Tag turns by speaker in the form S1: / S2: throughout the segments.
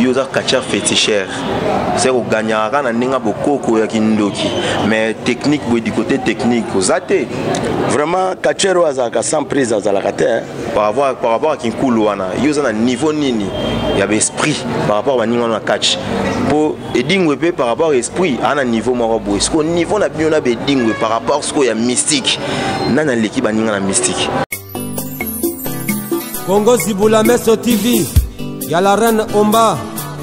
S1: Yo oza catcheur féticheur, c'est koganyaka kaka na ndenge ya bokoko ya kindoki, mais technique boye, du côté technique oza te.
S2: Vraiment, catcheur oyo azalaka sans prise azalaka te, hein.
S1: Par rapport à kinkulu wana, yo oza na niveau nini ya baesprit par rapport baninga wana na catch? Mpo Edingwe mpe, par rapport esprit, aa na niveau moko boye. Sikoyo niveau na bino na baedingwe par rapport sikoyo ya mystique, nani aleki baninga na mystique?
S3: Kongo Zibula Meso TV ya la reine Omba,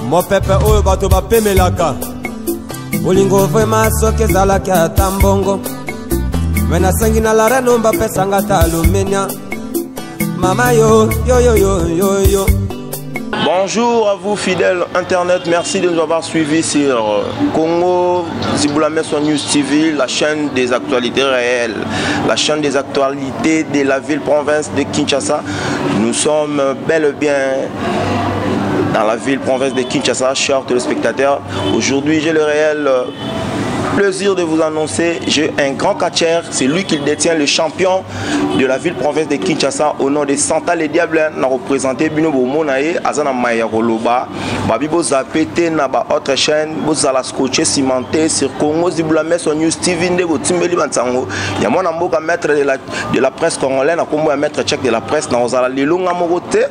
S3: mopepe oyo bato bapemelaka bolingo. Vraiment, soki ezalaki ata mbongo, me nasengi na la reine Omba, pesanga ata alumenia, mama yo yo yo yo yo yo.
S1: Bonjour à vous, fidèles internet, merci de nous avoir suivis sur Congo Zibulameso News TV, la chaîne des actualités réelles, la chaîne des actualités de la ville-province de Kinshasa. Nous sommes bel et bien dans la ville-province de Kinshasa, chers téléspectateurs. Aujourd'hui, j'ai le réel plaisir de vous annoncer, j'ai un grand catcheur, c'est lui qui détient le champion de la ville-province de Kinshasa au nom de Santa le Diable. Na représenté bino, bomona ye aza na maya koloba babi. Bozape te na ba autre chaîne, bozala scotché, cimenté sur Congo Zibula Meso News TV nde botimbeli bansango ya mwana mboka, maître de la presse congolais, na kombo ya maître Check de la presse. Na kozala lelo nga moko te,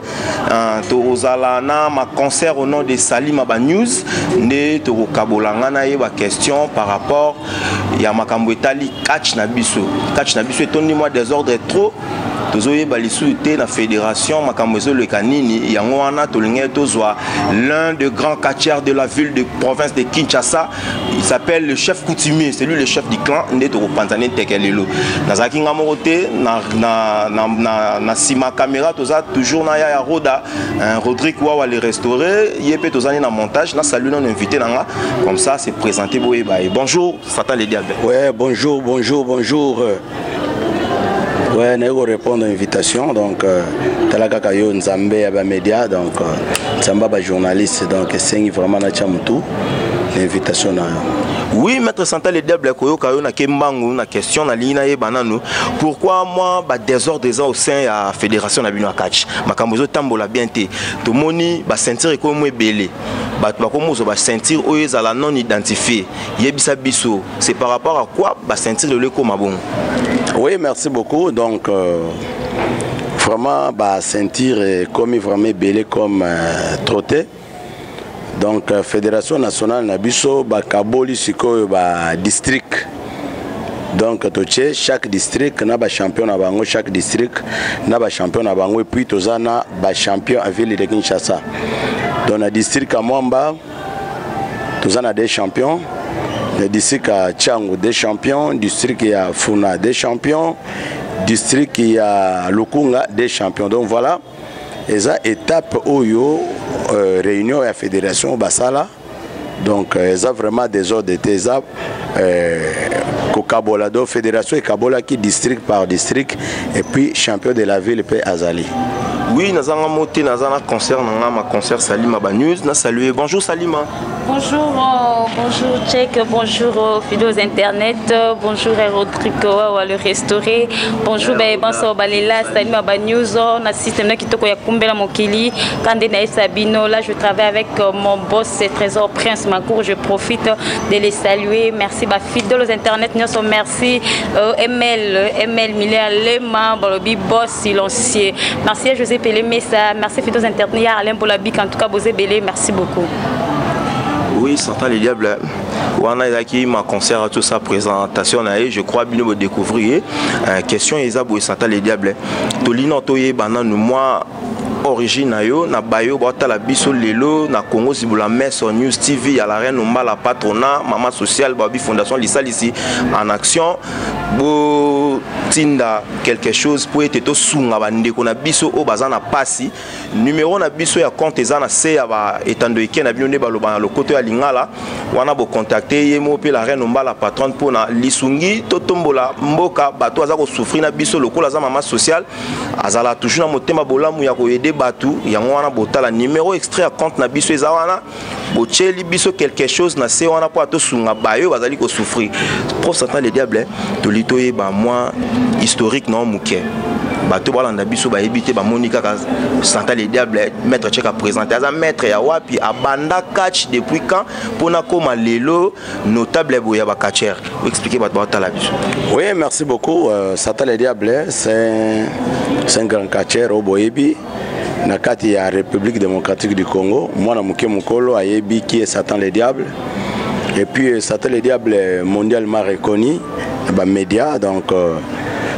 S1: tokozala na ma concert au nom de Salima ba News, nde tokokabola nga na ye ba question par rapport ya makambo etali catch na biso. Catch na biso etondi mwa désordre trop, tozoyeba lisusu te na fédération makambo ezoleka nini. Yango wana tolingi tozwa l'un des grands catcheurs de la ville de province de Kinshasa, il s'appelle le chef coutumier, c'est lui le chef du clan, nde tokopanza nde teke. Lelo nazalaki nga moko te na nsima caméra, toza toujours na ya Roda, Rodrigue Wawa le restauré, ye mpe tozali na montage. Na salue nano invité na nga, comme ça se présenter, boyeba ye. Bonjour, Satan le Diable.
S2: Ouais, bonjour, bonjour, bonjour. Ouais, naye korépondre à invitation. Donc tala kaka yo, Nzambe ya bamédia, donc Nzambe ya bajournaliste, donc esengi vraiment natya motu na invitation na yo.
S1: Oui, maître Santa le Diable, koyoka yo, nake mbangu na question. Nalingi nayeba nanu pourquoi mwa badésordre eza au sein ya fédération na bino ya catch. Makambo ezotambola bien te, tomoni baceinture ekomi ebele, bato bakomi kozwa baceinture oyo ezala non identifié. Yebisa biso, c'est par rapport à quoi baceinture lelo ekóma bongo?
S2: Oui, merci beaucoup. Donc vraiment, baceinture ekomi vraiment ebele comme trop te. Donc fédération nationale na biso bakaboli sikoyo badistrict. Donc totie chaque district na bachampion na bango, chaque district na bachampion na bango, et puis toza na bachampion ya ville de Kinshasa. Donc na district ya Mwamba toza na des champions, na district ya Tshangu des champions, district ya Funa des champions, district ya Lukunga des champions. Donc voilà, eza étape oyo réunion ya fédération basala. Donc eza vraiment désordre te, eza kokabola. Donc fédération ekabolaki district par district, et puis champion de la ville mpe azali.
S1: Oui, nazanga mo te, naza na concert na nga, ma concert Salima ba News. Na salue. Bonjour, Salima.
S4: Bonjour, bonjour Check, bonjour fidèles internet, bonjour Rodrigo Wawa le restauré, bonjour ben bonsoir Balela, Salima ba News, na système na kitoko ya kumbela mokili, kande na Sabino, là je travaille avec mon boss, c'est Trésor Prince Makour, je profite de les saluer. Merci ba fidèles internet, nous merci ML, ML Miller Lema, Balobi boss silencieux. Merci à José Pelé Messa, merci fidèles internet, Alain Bolabik, en tout cas Bosé Belé, merci beaucoup.
S1: Oui, Satan le Diable, wana ezalaki ma concert, tout ça, présentation na ye. Je crois bino bodécouvrir ye. Question eza boye, Satan le Diable, tolino toyeba nanu mwa origine na yo na bayo baotala biso lelo na Congo Zibula Meso News TV ya la reine Ombala, patrona mama sociale, babi fondation Lisalisi en action. Botinda quelque chose po ete tosunga bandeko na biso oyo baza na pasi. Numero na biso ya compte eza na se ya baetando eke na bino, nde baloba na lokoto ya lingala wana. Bocontacte ye mo mpe la reine Ombala patronne mpona lisungi, totombola mboka. Bato aza kosouffrir na biso, lokola aza mama sociale, azala toujours na motema bolamu ya koaider bato. Yango wana botala numéro extrait ya compte na biso eza wana, botieli biso quelque chose na se wana mpo atosunga bayo bazali kosouffrir. Pro Satan le Diable, toli toyeba mwa historique na moke. Bato balanda biso bayebi te, bamoni kaka Satan le Diable, maître Tchek a présenté. Aza maître ya wapi? Abanda catch depuis quand mpona koma lelo notable boye ya bacatcheur? Oexpliquer bato baotala biso.
S2: Oui, merci beaucoup. Satan le Diable, c'est un grand catcheur oyo boyebi na kati ya République démocratique du Congo. Mwana moke, mokolo ayebi qui est Satan le Diable. Et puis Satan le Diable est mondialement reconnu na bamédia. Donc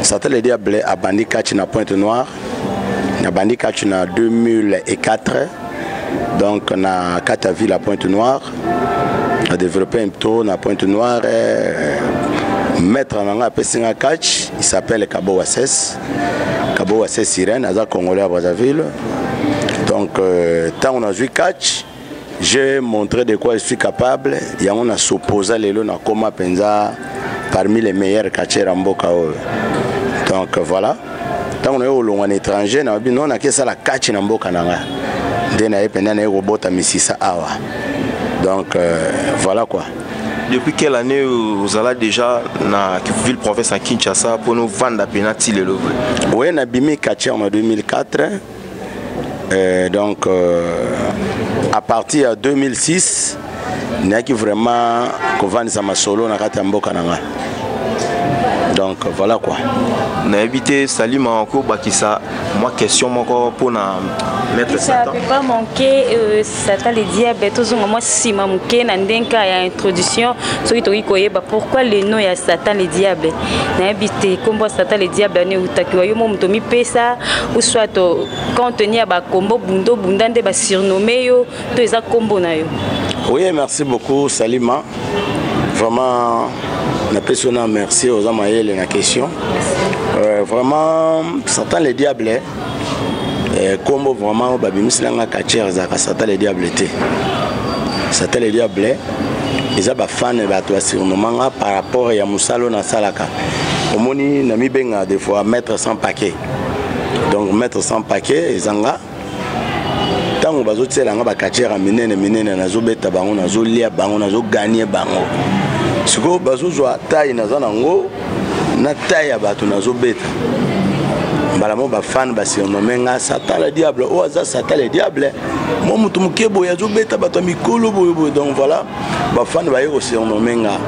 S2: Satan le Diable abandi catch na Pointe Noire, nabandi catch na 2004, donc na kati ya ville ya Pointe Noire. A développé un tour na Pointe Noire. Maître na nga apesi nga catch, il s'appelle Kabo Wases, Kabo Wases Sirène, aza Congolais ya Brazzaville. Donc ntango nazwi catch, j'ai montré de quoi je suis capable. Yango na s'opposa, lelo nakoma mpenza parmi les meilleurs catcheurs ya mboka oyo. Donc voilà, ntango naye kolongwa na étranger, nayebi no nakesala catch na mboka na nga nde naye mpenza naye kobota misisa awa. Donc voilà quoi.
S1: Depuis quelle année ozala déjà na ville province ya Kinshasa mpona ovanda mpena ti lelo?
S2: Oui, nabimi catcheur en 2004. Donc à partir ya 2006 nayaki vraiment kovandisa masolo na kati ya mboka na nga. Donc voilà quoi.
S1: Nayebi te, Salima, okobakisa mwa question moko mpona maître?
S4: Ça
S1: Satan
S4: peut pas manquer. Satan le Diable, tozonga mwa nsima moke na ndenge ya introduction. Soki tokoki koyeba pourquoi le nom ya Satan le Diable. Nayebi te, nkombo ya Satan le Diable ane eutaki wa? Yo mo moto mipesa, ou soit compte tenu ya bakombo bundo bunda nde basurnomme yo, to eza nkombo na yo?
S2: Oui, merci beaucoup, Salima. Vraiment napesi yo na merci, oza mayele na question. Vraiment, Satan le Diable, nkombo vraiment babimiselanga catcheur ezalaka Satan le Diable te. Satan le Diable eza bafane, bato basurnomanga par rapport ya mosala oyo nasalaka. Omoni, namibengaka des fois maître sans paquet. Donc maître sans paquet ezanga ntango bazotiela nga bacatcheur ya minene minene, nazobeta bango, nazolia bango, nazogagner bango. Sikoyo bazozwa taille naza nango na taille ya bato nazobeta, mbala mo bafane basurnomme nga Satan le Diable. Oyo aza Satan le Diable, mo motu moke boye azobeta bato ya mikolo boye boye. Donc voilà, bafane baye kosurnomme nga.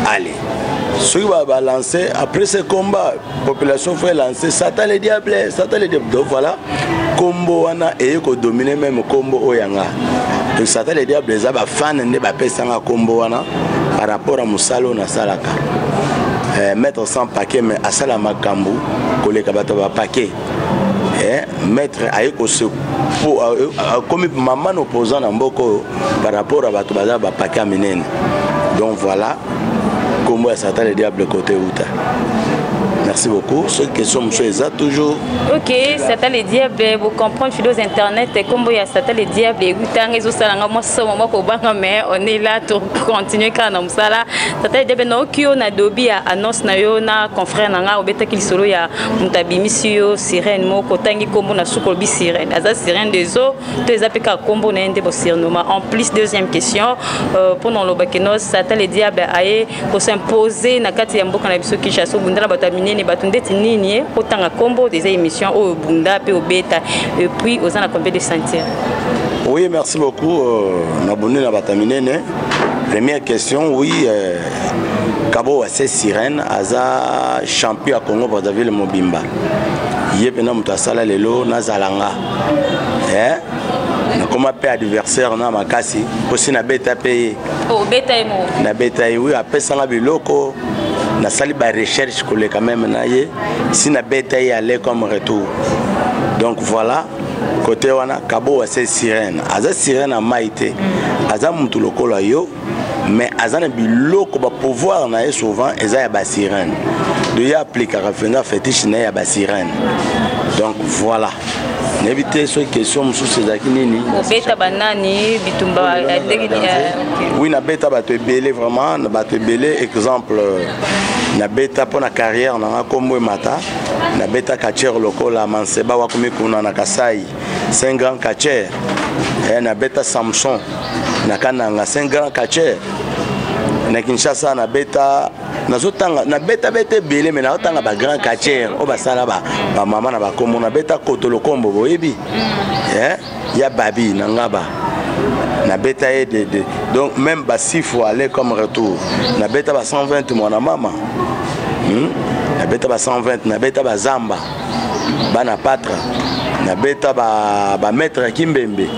S2: Allez, soki balance après ce combat, population faut lancer Satan le Diable, Satan le Diable. Donc voilà, kombo wana eye kodomine même kombo oyo yanga. Donc Satan le Diable eza bafane nde bapesanga kombo wana par rapport à mosala oyo nasalaka. Maître sans paquet, mais asala makambo koleka bato bapaquet. Maître aye kose akomi mama na opposant na mboka oyo par rapport à bato baza bapaquet ya minene. Donc voilà kombo ya Satan le Diable côté uta. Merci beaucoup. Soki question mosusu eza toujours.
S4: Ok, Satan le Diable, bocomprendre, fidèles internet, nkombo ya Satan le Diable eutanga ezosalanga mwa somo mwa kobanga, mais on est là to continue kaka na mosala. Satan le Diable, naoki yo na dobi ya annonce na yo na confrère na nga, obetaki lisolo ya moto abimisi yo sirène moko, otangi nkombo na suka, olobi sirène aza sirène des eaux to eza mpe kaka nkombo na ye nde bosurnoma? En plus, deuxième question, mpona olobaki no Satan le Diable aye kos'impose na kati ya mboka na biso Kinshasa, obunda na bato ya minene, bato ndeti nini? Ye otanga nkombo, eza émission oyo obunda mpe obeta. Et puis oza na combien de ceinture?
S2: Oui, merci beaucoup. Nabuni na bato ya minene. Première question, oui, Kabo Wase Sirène aza champion ya Congo Brazzaville mobimba. Ye mpena moto asala lelo nazala nga. Eh? Nakoma mpe adversaire na makasi mposi nabeta mpe ye.
S4: Obeta ye moko?
S2: Nabeta ye, oui. Apesanga biloko, nasali barecherche koleka même na ye. Si nabeta ye aller comme retour. Donc voilà, côté wana Kabo Wase Sirène aza sirène ya mai te, aza mutu lokola yo, mais aza na biloko, bapouvoir na ye souvent eza ya basirène. Donc ye aplikaka mpenza fétiche na ye ya basirène. Donc voilà, nayebi te soki question mosusu ezalaki nini.
S4: Obeta banani, bitumba ya ndenge nini?
S2: Oui, nabeta bato ebele, vraiment na bato ebele. Exemple, nabeta mpo na carrière na nga nkombo emata, nabeta catcheur lokola Manseba Wakomi kuna na Kasai, c'est un grand catcheur. Nabeta Samson na Kananga, c'est un grand catcheur. Na Kinshasa nabeta Nazotanga, nabetabeta ebele, me nazotanga bagrand catcheur oyo basala bamama na bakombo. Nabeta Kotolokombo, boyebi ya babi na ngaba, nabeta ye de donc même ba six fois aller comme retour. Nabeta ba 120 mwana mama, Nabeta ba 120, nabeta ba zamba bana patra, nabeta ba maître ya Kimbembe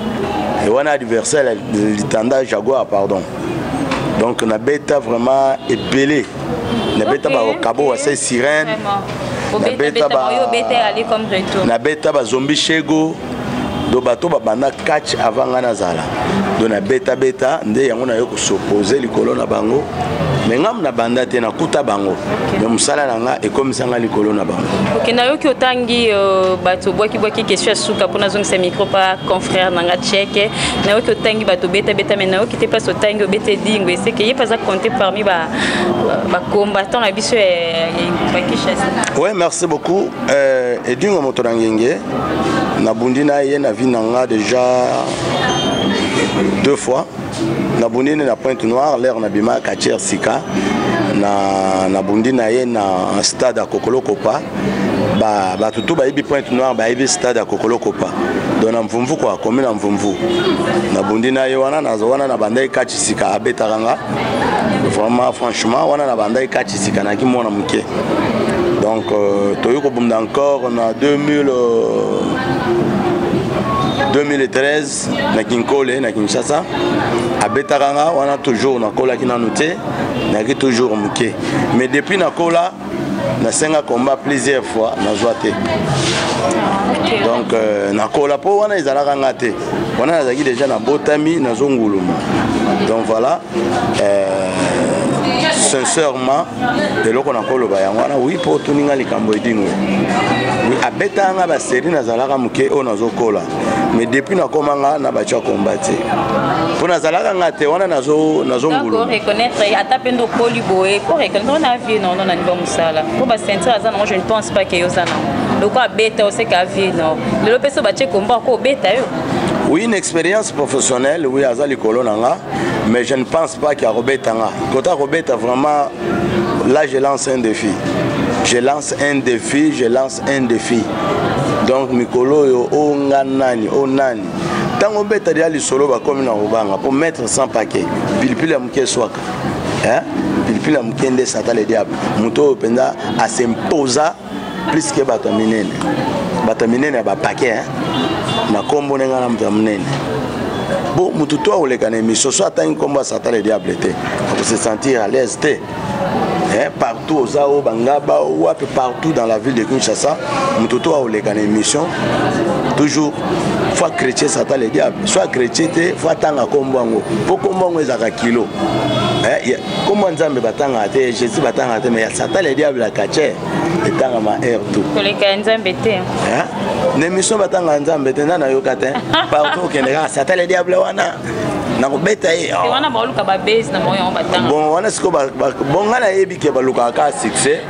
S2: e wana adversaire litanda Jaguar, pardon. Donc nabeta vraiment ebele, nabeta bakabo wase sirène, nabeta bazombi shego. Do bato babanda catch avant nga nazala, do nabetabeta nde yango naye kosopose likolo na bango. Me ngamu nabanda te, nakuta bango, me mosala na nga ekomisa nga likolo na bango.
S4: Ok, nayoki otangi bato obwakibwaki. Question ya suka mpo nazongisa micro pa confrère na nga Tcheke. Nayoki otangi bato obetabeta, me nayoki te place otangi obeta Edingo. Eseke ye mpe aza compte parmi bacombattant na biso ya Bakishasa?
S2: Oui, merci beaucoup. Edingo moto na ngenge, nabundi na ye na vie na nga déjà deux fois. Nabundi na Pointe Noire, l'air nabima katier sika, na nabundi na ye na stade ya Kokolokopa. Bato tu bayebi Pointe Noire, bayebi stade ya Kokolokopa, donc na Mvumvu kua komi na Mvumvu, nabundi na ye wana. Wana nabandaki kati sika, abetaka nga vraiment franchement. Wana nabandaki kati sika, nayaki mwana moke. Donc toyei kobunda encore na 2000, 2013 na Kinkole na Kinshasa, abetaka nga wana. Toujours nakolaki nanu te, nayaki toujours moke. Mais depuis nakola, nasenga combat plusieurs fois, nazwa te. Donc nakola mpo wana ezalaka nga te, wana nazalaki déjà nabotami, nazonguluma. Donc voilà, sincèrement, eloko nakoloba yango wana. Oui, mpo otuninga likambo Edingo, oui, abetaka nga basérie, nazalaka moke oyo nazokola. Mais depuis nakoma nga na bato ya combat te, mpo nazalaka nga te wana, nazonguluma.
S4: Reconnaître ata mpe nde okoli boye po reconnaître wana avie nono na niveau mosala, mpo baceinture aza nango, je ne pense pas ke yo oza nango. Loko abeta oseka avie no lelo mpe so batie kombo ako obeta yo.
S2: Oui, une expérience professionnelle, oui, aza likolo na nga, mais je ne pense pas qu'il akobeta nga. Kota akobeta vraiment, là je lance un défi. Je lance un défi, je lance un défi. Donc mikolo oyo o nga nani o nani, ntango obeta deya lisolo, bakomi na kobanga po mettre 100 paquet pilipili ya moke eswaka, hein? Pilipili ya moke nde Satan le diable, moto oyo mpenza asimposa plus ke bato ya minene, bato ya minene ya bapaquet, hein? Na nkombo ndenge na moto ya monene bo motu to akoleka na émission so atangi nkombo ya Satan le diable te, akose sentir à l'aise te. Hein, partout oza oyo bangaba wapi, partout dans la ville de Kinshasa, moto to akoleka na émission, toujours faut chrétien Satan le diable, soit chrétien te, faut atanga nkombo yango, mpo nkombo yango ezalaka kilo. Nkombo ya Nzambe batangaka te, Jésus batangaka te, mais ya Satan le diable akatie etangama air tout.
S4: Koleka ya Nzambe te.
S2: Na émission batangaka Nzambe te, nda nayoka te. Partout okende kaka Satan le diable wana, nakobeta ye.
S4: Wana baoluka babase na bango, yango batanga.
S2: Bon, wana sikoyo bon, ngai nayebi ke balukaka kaka succès,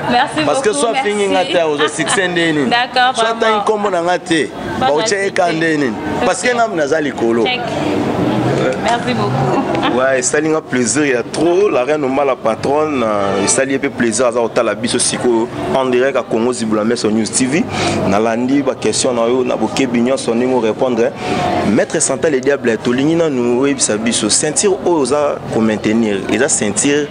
S2: parce que so afingi nga te, akozwa succès nde nini? So atangi nkombo na nga te, bakotia ye ka nde nini? Parce que ngai naza likolo.
S4: Merci beaucoup.
S1: Ouais, esali nga plaisir ya trop. La reine Oma, la patronne, esali ye mpe plaisir, aza kotala biso sikoyo en direct à Congo Zibula Meso News TV. Nalandi baquestion na yo na bokebi nyonso ndenge orépondre. Maître Satan le diable, tolingi nanu oyebisa biso ceinture oyo oza komaintenir eza ceinture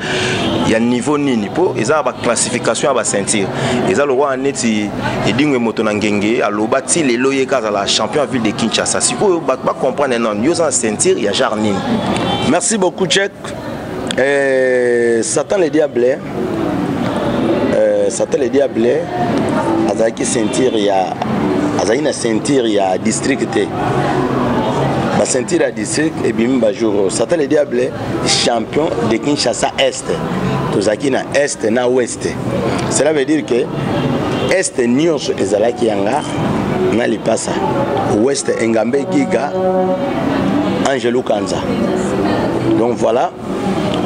S1: ya niveau nini, mpo eza na baclassification ya baceinture. Eza lokola neti Edingwe moto na ngenge aloba ti lelo ye kazala champion ya ville de Kinshasa. Sikoyo bato bacomprendre nanu, yo oza na ceinture ya genre nini?
S2: Merci beaucoup, Jack. Satan le diable, Satan le diable azalaki ceinture ya, azalaki na ceinture ya district te. Baceinture ya district ebimi bajour. Satan le diable champion de Kinshasa Est, tozalaki na Est na Ouest. Cela veut dire que Est nyonso ezalaki yanga na lipasa, Ouest Engambe Giga, Angelo Kanza. Donc voilà,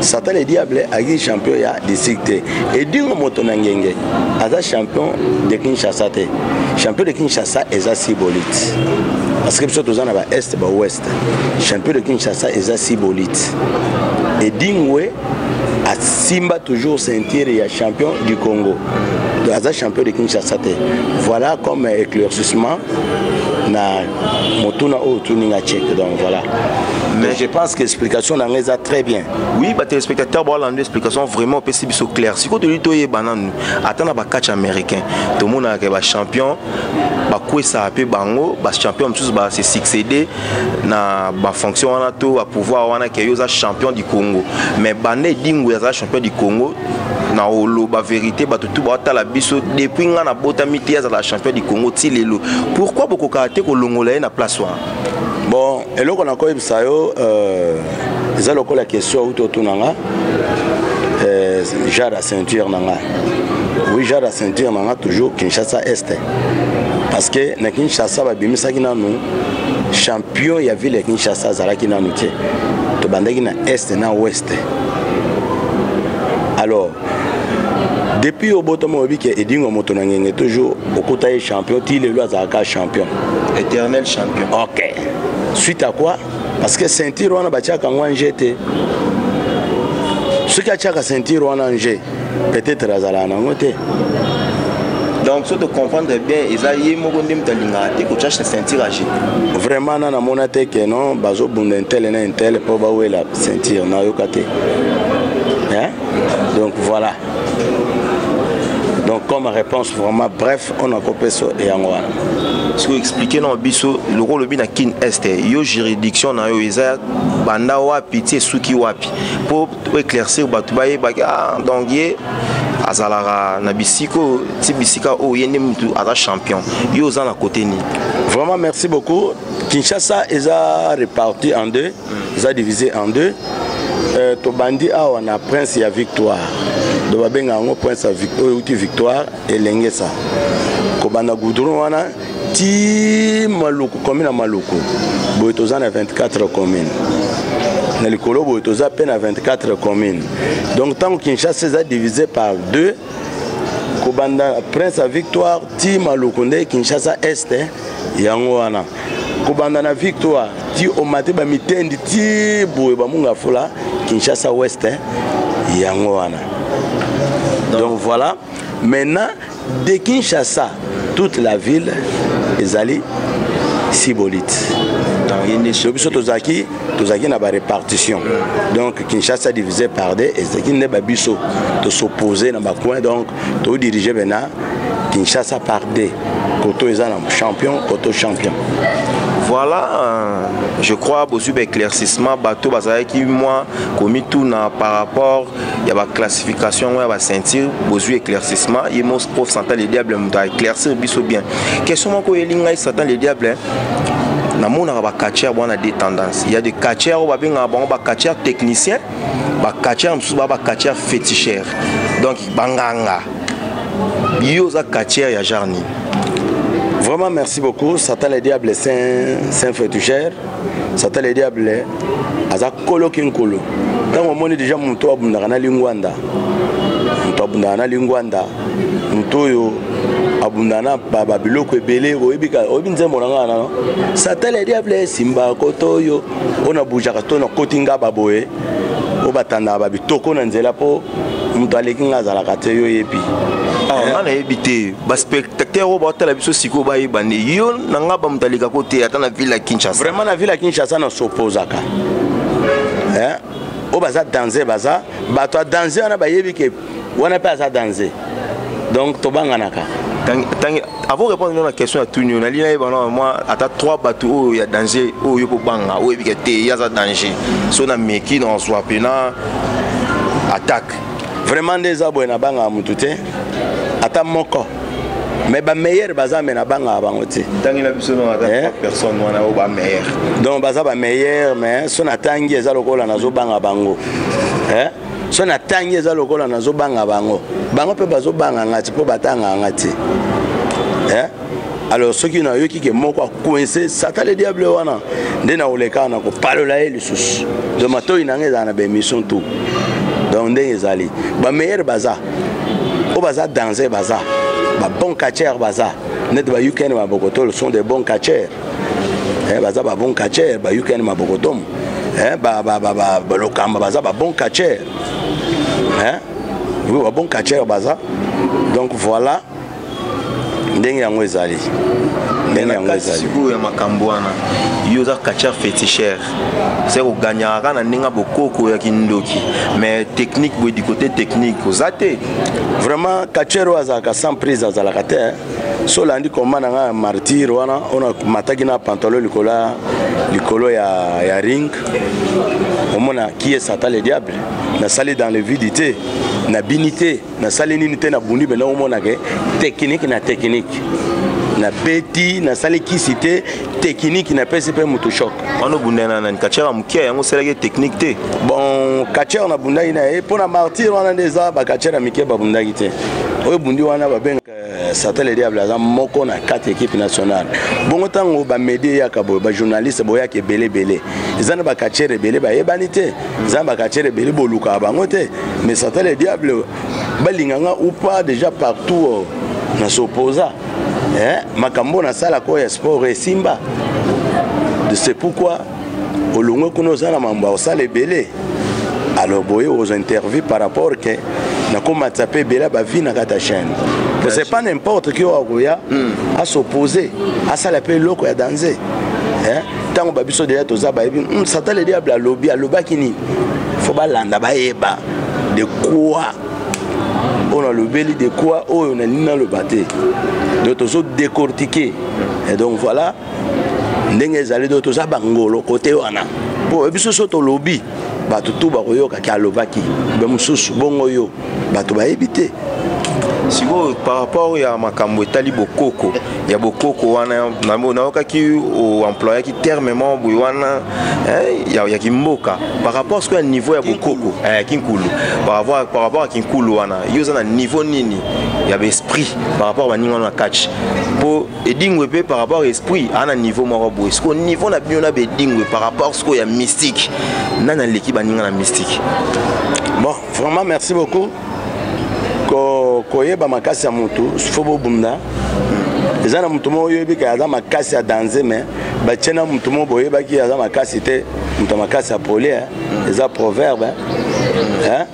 S2: Satan le diable azali champion ya district te. Edingo moto na ngenge aza champion de Kinshasa te. Champion de Kinshasa eza Sibolite, parce que biso toza na ba Est, ba Ouest. Champion de Kinshasa eza Sibolite. Edingwe. Asimba toujours ceinture ya champion du Congo. Donc aza champion de Kinshasa te. Voilà comme éclaircissement na motuna oyo otuni nga check. Donc voilà. Mais je pense que explication na nga eza très bien.
S1: Oui, ba téléspectateurs bolanda explication vraiment opesi biso clair. Sikoyo tolingi toyeba nanu ata na ba catch américain tomonaka ba champion bakwesaka mpe bango ba champion mosusu ba se succéder na ba fonction wana to ba pouvoir wana ke yo oza champion du Congo. Mais banda Edingwe azala champion du Congo, na oloba vérité, bato tu baotala biso depuis nga nabotami te azala champion du Congo ti lelo. Pourquoi bokokaka te kolongola ye na place wana?
S2: Bon, eloko nakoyebisa yo eza lokola question auti otuna nga genre ya ceinture na nga. Oui, genre ya ceinture na nga toujours Kinshasa Est, parce que na Kinshasa babimisaki nanu champion ya ville ya Kinshasa azalaki nanu te, tobandaki na Est na Ouest. Alors depuis obotama oyebi ke Edingwe moto na ngenge toujours okuta ye champion ti lelo azalaka champion,
S1: éternel champion.
S2: Ok, suite à quoi? Parce que ceinture wana batiaka yango en jeu te. Soki atiaka ceinture wana en jeu, peut-être azalaka nango te.
S1: Donc so tocomprendre bien, eza ye moko nde moto alingaka te kotia ceinture à jeu.
S2: Vraiment na namona te ke non, bazobunda un tel na un tel mpo bawela ceinture, nayoka te, hein? Donc voilà, donc comme réponse vraiment bref on a kopesa yango wana.
S1: Soki expliquer na biso lokola olobi na Kin Est, yo juridiction na yo eza banda wapi ti esuki wapi, mpo éclaircir bato bayebaki ah, donc ye azalaka na bisika oyo ti bisika oyo ye nde mutu aza champion, yo oza na côté nini?
S2: Vraiment merci beaucoup. Kinshasa eza réparti en deux, eza divisé en deux. Tobandi awa na Prince ya Victoire, do babenga yango Prince ya oyo euti Victoire elengesa kobanda goudron wana ti Maluku, commune ya Maluku. Boye toza na 24 commune na likolo, boye toza mpe na 24 commune. Donc ntango Kinshasa eza divisé par deux, kobanda Prince ya Victoire ti Maluku nde Kinshasa Est. Yango wana kobanda na Victoire ti omate bamitendi ti boye bamunga fula, Kinshasa Ouest yango wana. Donc voilà, maintenant de Kinshasa toute la ville ezali sibolite. Donc biso tozalaki na barépartition. Donc Kinshasa divisé par deux ezalaki nde babiso tosopose na bacoin. Donc todirige maintenant Kinshasa par deux, koto eza na champion, koto champion.
S1: Voilà, je crois bozwi baéclaircissement. Bato bazalaki mwa komituna par rapport ya baclassification yango ya baceinture, bozwi éclaircissement. Ye mo prof Satan le Diable moto aéclaircir biso bien. Question moko oyeli ngai, Satan le Diable, namonaka bacatcheur bwana deux tendances. Il y a des catcheurs oyo babengaka bango bacatcheur technicien, bacatcheur mosusu baa bacatcheur féticheur, donc banganga. Yo oza catcheur ya genre nini?
S2: Vraiment merci beaucoup. Satan le Diable, c'est un féticheur. Satan le Diable aza koloki nkolo. Ntango omoni déjà moto abundaka na lingwanda, moto abundaka na lingwanda, moto oyo abundaka na babiloko ebele, oyebi oyebi nzembo na ngai nano Satan le Diable simba koto oyo oyo nabujaka to nakoti nga baboye oyo batandaka babitoko na nzela mpo moto aleki nga azalaka te, yo oyebi.
S1: Nga nayebi te, baspectateur oyo baotala biso sikoyo bayeba nde yo na nga bamoto alekako te ata na ville ya Kinshasa.
S2: Vraiment na ville ya Kinshasa nasopozaka oyo baza danger, baza bato ya danger wana, bayebi ke wana mpe aza danger, donc tobanganaka.
S1: Avant répondre na question ya tuni, nali nayeba na mwa ata trois bato oyo ya danger oyo yo kobanga, oyo oyebika te ye aza danger, so na meki na ozwa mpena attaque.
S2: Vraiment nde eza boye, nabangaka motu te ata moko, mais bameilleur baza, me nabangaka bango te.
S1: Ntangela biso no ata trois personnes wana oyo bameilleur.
S2: Donc baza bameilleur, mais so natangi eza lokola nazobanga bango. So natangi eza lokola nazobanga bango, bango mpe bazobanga nga ti mpo batangaka nga te. Alors soki nayoki ke moko akoince Satan le Diable wana, nde nakoleka na kopalola ye lisusu. Donc matoi na nga ezala na baémission tout. Donc ndenge ezali, bameilleur baza, oyo baza danger baza, babon catcheur baza neti bayukene mabokotolo sont des bons catcheurs. Baza babon catcheur, bayukene mabokotomo, balokamba baza babon catcheur. Hein? Oui, ba bon catcheur baza. Donc voilà ndenge yango ezali. Ndenge yango ezali.
S1: Sikoyo ya makambo wana yo oza catcheur féticheur se koganyaka kaka na ndenge ya bokoko ya kindoki, mais technique boye, du côté technique oza te.
S2: Vraiment, catcheur oyo azalaka sans prise azalaka te. So olandi komba na ngai ya martyr wana, oyo namataki na pantalon likolo likolo ya ring, omona qui est Satan le diable. Nasali dans le vide te, nabini te, nasali nini te, nabundi bena. Omonake technique na technique, nabeti, nasali kisi te, technique napesi mpe moto choc.
S1: Wana obundani na nani? Catcheur ya moke yango osalaki technique te?
S2: Bon, catcheur nabundaki na ye mpo na martyr wana nde eza bacatcheur ya mike babundaki te. Oyo bundi wana babengaka Satan le diable, aza moko na kati équipe nationale. Bongo ntango bamédia eyaka boye, bajournaliste boyaka ebele ebele, eza na bacatcheur ebele bayebani te, eza na bacatcheur ebele bolukaka bango te. Mais Satan le diable, balinganga ou pas, déjà partout na s'opposa, eh, makambo nasalaka oyo ya sport esimba. C'est pourquoi olongwe kuna, oza na mambo ya kosala ebele. Alors boye ozwa interview par rapport ke nakomatisa mpe ebele bavi na kati ya chaîne. C'est pas n'importe qui oyo akoya as'oppose, asala mpe eloko ya danger. Ntango babiso deja toza bayebi Satan le diable alobi, alobaki nini, fo balanda bayeba de quoi oyo nalobeli, de quoi oyo nalingi naloba te. Donc tozo décortiquer et donc voilà ndenge ezali. Donc toza bangolo kote wana po biso so tolobi, bato tu bakoyokaki alobaki be mosusu bongo yo bato bayebi te.
S1: Sikoyo par rapport ya makambo etali bokoko ya bokoko wana, nayokaki oemployaki terme moko boye wana ya kimboka par rapport sikoyo ya niveau ya bokoko, kinkulu. Par rapport ya kinkulu wana, yo oza na niveau nini ya baesprit par rapport baninga wana na catch? Mpo Edingwe mpe par rapport esprit aa na niveau moko boye. Sikoyo niveau na bino na baedingwe par rapport sikoyo ya mystique, nani aleki baninga na mystique?
S2: Bon, vraiment merci beaucoup. Koyeba makasi ya motu, fo bobunda. Eza na motu moko oyebi ke aza makasi ya danger, mais batie na motu moko boyebaki aza makasi te. Moto ya makasi ya poli, eza proverbe, hein?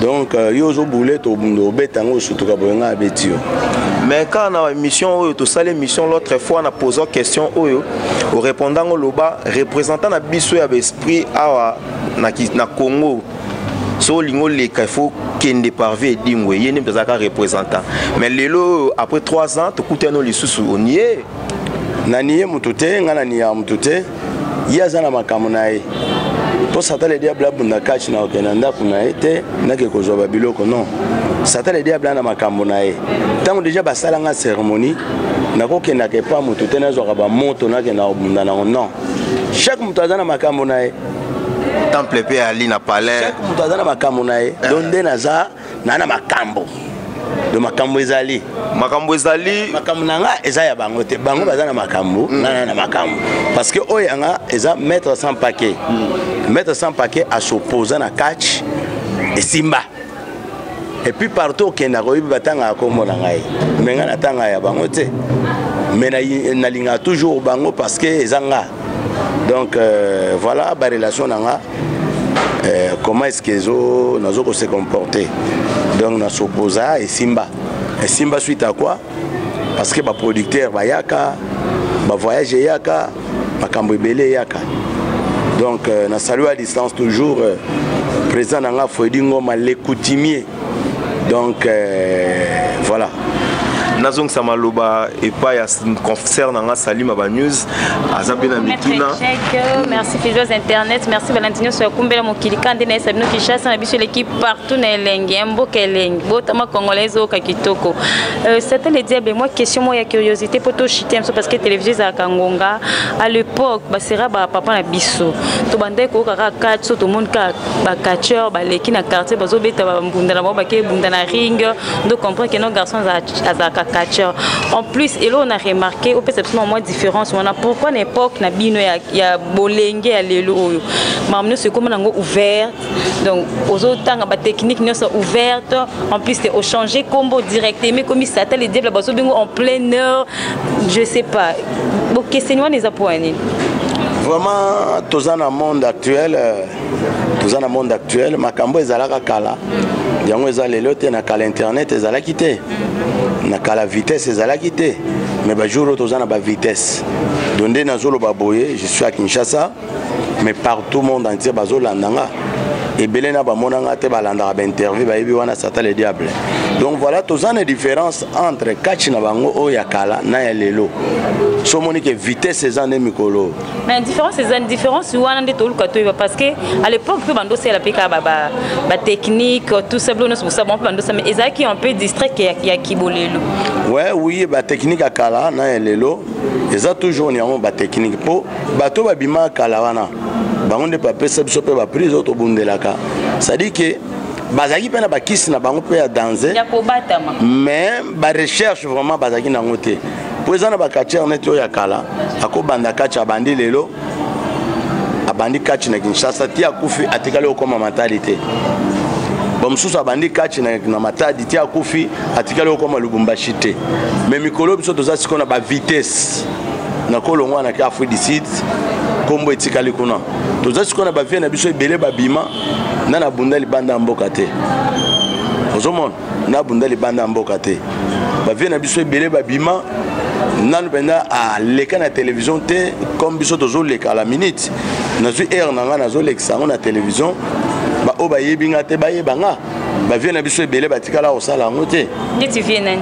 S2: Donc yo ozobule, tobunda, obeta yango, osutuka boye, ngai abeti yo.
S1: Mais kaka na émission oyo tosali, émission l'autre fois, na posant question oyo, orépondant, oloba représentant na biso ya baesprit awa na Congo, so olingi oleka, il faut kende par vie Edingwe, ye nde moto azalaka représentant. Mais lelo oyo, après 3 ans, tokutani lisusu, onie.
S2: Naniye motu te, ngai naniyaka motu te. Ye aza na makambo na ye. Mpo Satan le diable abunda kati na okende na ndako na ye te, nake kozwa babiloko, non. Satan le diable aza na makambo na ye. Ntango deja basalanga cérémonie, nakokendaka epa motu te, nazwaka bamoto, nakenda kobunda nango, non. Chaque moto aza na makambo na ye.
S1: Temple mpe ali na palais.
S2: Chaque moto aza na makambo na ye. Donc nde naza na makambo do, makambo ezali.
S1: Makambo ezali.
S2: Makambo na nga eza ya bango te. Bango baza na makambo, nga na na makambo, parce que oyo yanga eza maître sans paquet. Maître sans paquet as'opposa na catch, esimba. Et puis partout okendaka, oyebi, batangaka kombo na ngai, me ngai natangaka ya bango te. Mais nalingaka toujours bango parce que eza nga. Donc voilà barelation na nga, comment est-ce que ezo nazo ko se comporter. Donc na s'opposa, esimba. Esimba suite à quoi? Parce que baproducteur bayaka, bavoyage eyaka, makambo ebele eyaka. Donc na salue à distance toujours président na nga Fredi Ngoma le coutumier. Donc voilà.
S1: Nazongisa maloba epai ya confrère na nga Salima Banews, aza mpe na mituna.
S4: Merci fidèles internet, merci balandi nyonso ya kumbela mokili. Ka nde nayesa bino, Kinshasa na biso eleki partout na elengi ya mboka, elengi botama congolaise, oyoka kitoko. Satan le diable, moi question moko ya curiosité mpo toshite biso, parce que télévision ezalaka ngonga. À l'époque basera bapapa na biso, tobandaki koyoka kaka catch. So tomoni kaka bacatcheur baleki na quartier, bazobeta bambunda na bango, bake bunda na ring, donc comprendre que no garçon azalaka catcheur. En plus, eloko na remarqué, opesa biso na mwa différence wana, pourquoi na époque na bino ya bolenge, ya lelo oyo makambo nyonso ekóma nango ouverte, donc ozotanga batechnique nyonso ouverte, en plus te ochange kombo directement, ekomi Satan le diable, bazobengo en pleine heure, je sais pas, bokeseni wana eza mpo ya nini?
S2: Vraiment, toza na monde actuel, toza na monde actuel, makambo ezalaka kala. Yango eza lelo te. Na kala internet ezalaki te, na kala vitesse ezalaki te, mais bajour oyo toza na bavitesse. Donc nde nazoloba boye, je suis à Kinshasa, mais partout monde entier bazolanda nga. Ebele na bamona nga te, balandaka bainterview, bayebi wana Satan le Diable. Donc voilà, toza na différence entre catch na bango oyo ya kala na ya lelo. So omoni ke vitesse eza nde mikolo.
S4: Mais différence eza, différence wana nde toluka toyeba, parce que à l'époque mpe bandosala mpe kaka batechnique, tout ça, bilo nyonso bosala bango mpe bandosala, mais ezalaki un peu distrait ke ya kibolelo.
S2: Ouais, oui, batechnique ya kala na ya lelo eza toujours yango batechnique, mpo bato babima kala wana, bango nde bapesa biso mpe baprise oyo tobundelaka. C'est-à-dire ke bazalaki mpe na bakisi na bango mpe ya danger
S4: ya kobatama.
S2: Mais barecherche vraiment bazalaki nango te, mpo eza na bacatcheur neti oyo ya kala akobanda catch, abandi lelo, abandi catch na Kinshasa ti akufi, atikali okóma Matadi te. Bamosusu abandi catch na Matadi ti akufi, atikali okóma Lubumbashi te. Mais mikolo biso toza sikoyo na bavitesse. Nakolongwa na ke Afrique du Sud, nkombo etikali kuna. Toza sikoyo na bavie na biso ebele babima na nabunda libanda ya mboka te. Ozomona, nabunda libanda ya mboka te, bavie na biso ebele babima nanu mpenza aleka na télévision te comme biso tozoleka. La minute nazwi aire na ngai, nazolekisa yango na télévision, baoyo bayebi nga te bayeba nga. Bavie na biso ebele batikala kosala yango te.
S4: Neti vie nani?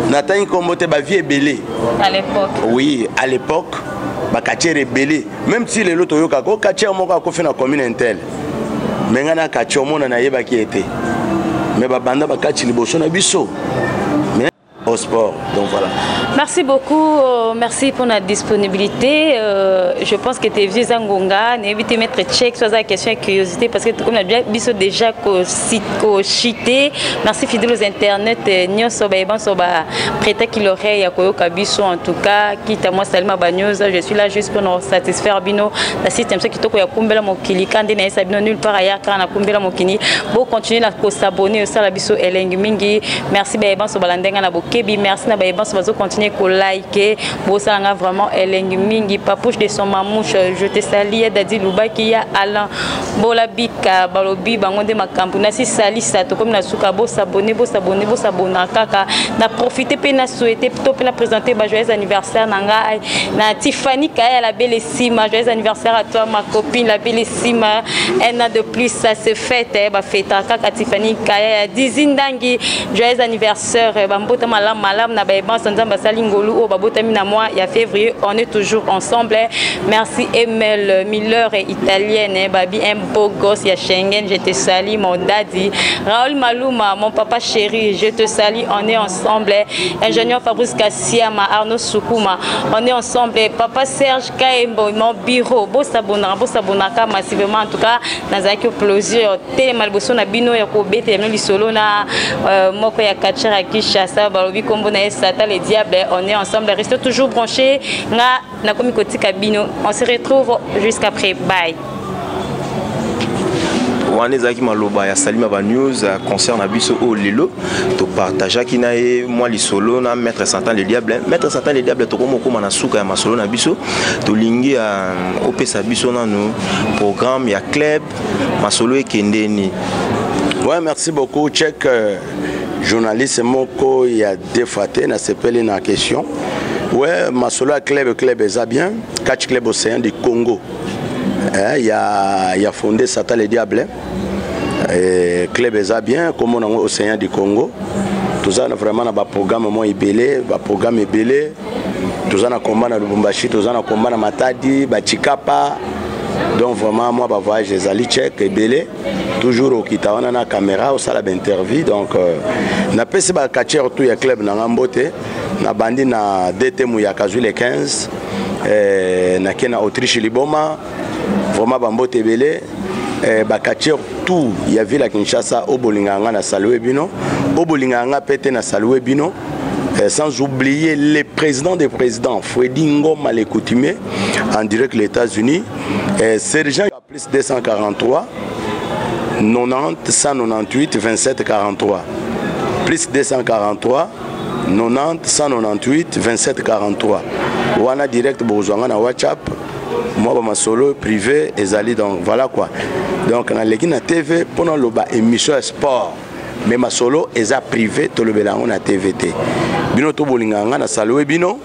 S2: Natangi nkombo te, bavie ebele.
S4: À l'époque.
S2: Oui, à l'époque bacatcheur ebele, même si lelo toyokaka o catcheur moko akufi na commune intel, me ngai na catcheur omona nayebaki ye te, me babanda bakati liboso na biso, mais au sport. Donc voilà.
S4: Merci beaucoup, merci pour la disponibilité. Je pense que tu es vieux Ngonga, n'évite mettre check soit la question de curiosité, parce que comme on a bien biso déjà ko chité. Merci fidèles aux internet, nyonso ba banso ba prêter qui l'oreille ya koyoka biso. En tout cas, quitte à moi Salima Bagnoza, je suis là juste pour nous satisfaire bino. La système qui toko ya kumbela mokili kande na esa bino nulle part ailleurs kana kumbela mokili. Bo continuer na ko s'abonner au sala biso elengi mingi. Merci ba banso balandenga na bokebi, merci na ba banso bazo continuer ko liker. Bosanga vraiment elengi mingi. Papouche de son mamouche, je te salue. Dadi Lubaki ya Alain Bola Bika balobi bango nde makambo nasi salisa. Tokomi na suka. Bosabone, bosabone, bosabona kaka. Na profite mpe na souhaite to mpe na présente ba joyeux anniversaire na ngai na Tiffany Kaya, la belle Sima. Joyeux anniversaire à toi, ma copine, la belle Sima. Un an de plus, ça se fête, eh, bafeta kaka. Tiffany Kaya ya Dizi Ndangi, joyeux anniversaire. Bambota malamu malamu na bayebanso. Nzambe asali ngolu oyo babotami na mois ya février, on est toujours ensemble. Merci Emel Miller, italienne, babi un beau gosse ya Schengen, je te salue, mon daddy Raoul Maluma, mon papa chéri, je te salue, on est ensemble. Ingénieur Fabrice Kassiama, Arnaud Sukuma, on est ensemble. Papa Serge Kaembo, mon bureau. Bosabonaka, bosabonaka massivement. En tout cas, nazalaki plaisir telema liboso na bino ya kobetela bino lisolo na moko ya catcheur ya Kinshasa, balobi kombo na ye Satan le Diable. On est ensemble, restez toujours branchés. Nga nakomi kotika bino, on se retrouve jusqu'après. Bye.
S1: Wana ezalaki maloba ya Salima Banews, concert na biso oyo lelo topartageaki na ye mwa lisolo na maître Satan le Diable. Maître Satan le Diable, tokomi okóma na suka ya masolo na biso. Tolingi opesa biso nanu programme ya club, masolo ekendeni.
S2: Ouais, merci beaucoup check, journaliste moko ya deux fois te. Nasepeli na question. Ouais, masolo ya club, club eza bien, Catch Club Océan du Congo, eh, ya fondé Satan le Diable. Eh, club eza bien, kombo nango Océan du Congo. Toza na vraiment na baprogramme mwa ebele, baprogramme ebele. Toza na combat na Lubumbashi, toza na combat na Matadi, bachikapa. Donc vraiment mwa bavoyage ezali check ebele. Toujours okita wana na caméra, osala bainterview. Donc napesi bacatcheur tout ya club na nga mbote. Nabandi na DT Muyaka, azwi le 15, nake na Autriche Liboma. Vraiment bambote ebele. Bacatcheur tout ya ville ya Kinshasa oyo bolingaka nga, na salue bino. Oyo bolingaka nga mpe te, na salue bino. Sans oublier le président des présidents, Freddy Ngoma le coutumier, en direct les États-Unis, Sergent plus 243 90 198 27 43, plus 243 90 198 27 43. Wana direct bozwanga na WhatsApp. Mwa ba masolo privé ezali, donc voilà quoi. Donc naleki na TV mpo naloba émission ya sport, mais masolo eza privé, tolobela yango na TV te. Bino to bolingaka nga, na salue bino,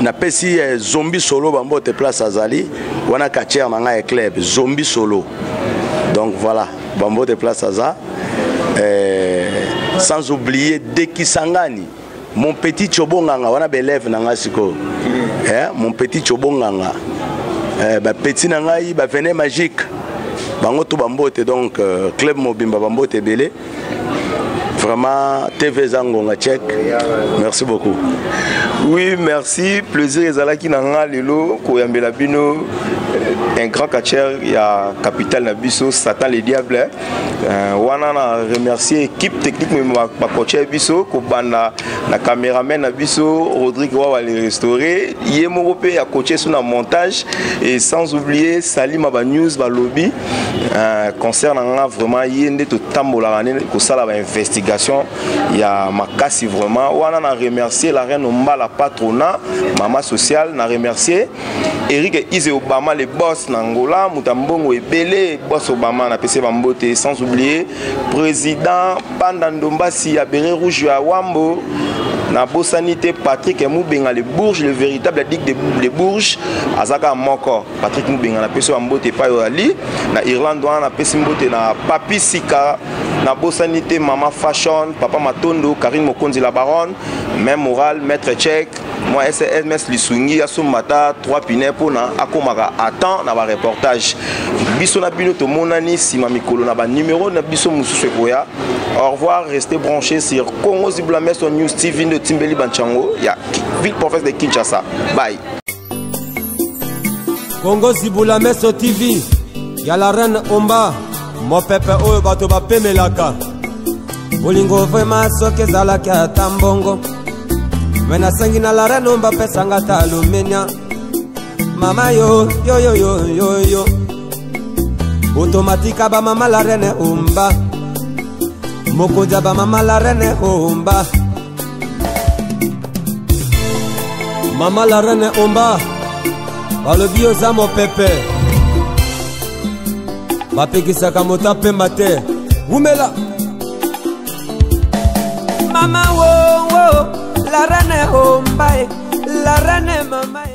S2: napesi Zombi Solo bambote place azali wana, quartier na ngai ya club Zombi Solo. Donc voilà, bambote place aza, sans oublier Dekisangani, mon petit Chobonganga wana, baélève na ngai sikoyo, mon petit Chobonganga, bapetit na ngai bavene magique, bango to bambote. Donc club mobimba, bambote ebele vraiment. TV eza ngonga check, merci beaucoup.
S1: Oui, merci. Plaisir ezalaki na nga lelo koyambela bino un grand catcheur ya capitale na biso, Satan le Diable. Wana na remercier équipe technique me bacoacher biso, kobanda na caméraman na biso Rodrigue Wawa le restauré, ye moko mpe ya coacher so na montage, et sans oublier Salima ba news balobi concert na nga. Vraiment, ye nde totambolaka nde kosala bainvestigation ya makasi vraiment. Wana na remercier la reine Ombala, patrona mama sociale. Na remercier Eric Ize Obama, le boss na Angola, moto ya mbongo ebele, boss Obama, napesi bambote. Sans oublier président Panda Ndombasi ya Beret Rouge ya Wambo. Nabosani te Patrick Mubenga, le Bourge, le véritable addict de Bourge, aza kaka moko. Patrick Mubenga, napesi bambote epai oyo ali na Irlande wana. Napesi mbote na Papi Sika. Nabosani te Mama Fashion, Papa Matondo, Karine Mokonzi, la baronne, même moral, maître Check, mwa SMS lisungi asombata 3 pine mpona akomaka à temps na bareportage. Biso na bino tomonani nsima mikolo na banumero na biso mosusu ekoya. Au revoir, restez branchés sur Congo Zibulameso News TV nde timbeli banchango ya ville province de Kinshasa. Bye.
S3: Kongo Zibula Meso TV ya la reine Omba, mopepe oyo bato bapemelaka. Bolingo vraiment soki ezalaki ata mbongo, me nasengi na la reine Omba apesanga ata alumenia. Mama yo yo yo yo yo yo, otomatika bamama, la reine Omba, mokonzi ya bamama, la reine Omba, mama la reine Omba, balobi oza mopepe, bapekisaka moto apemba te. Wumela mama wo wo, la reine Omba e, la reine mama e.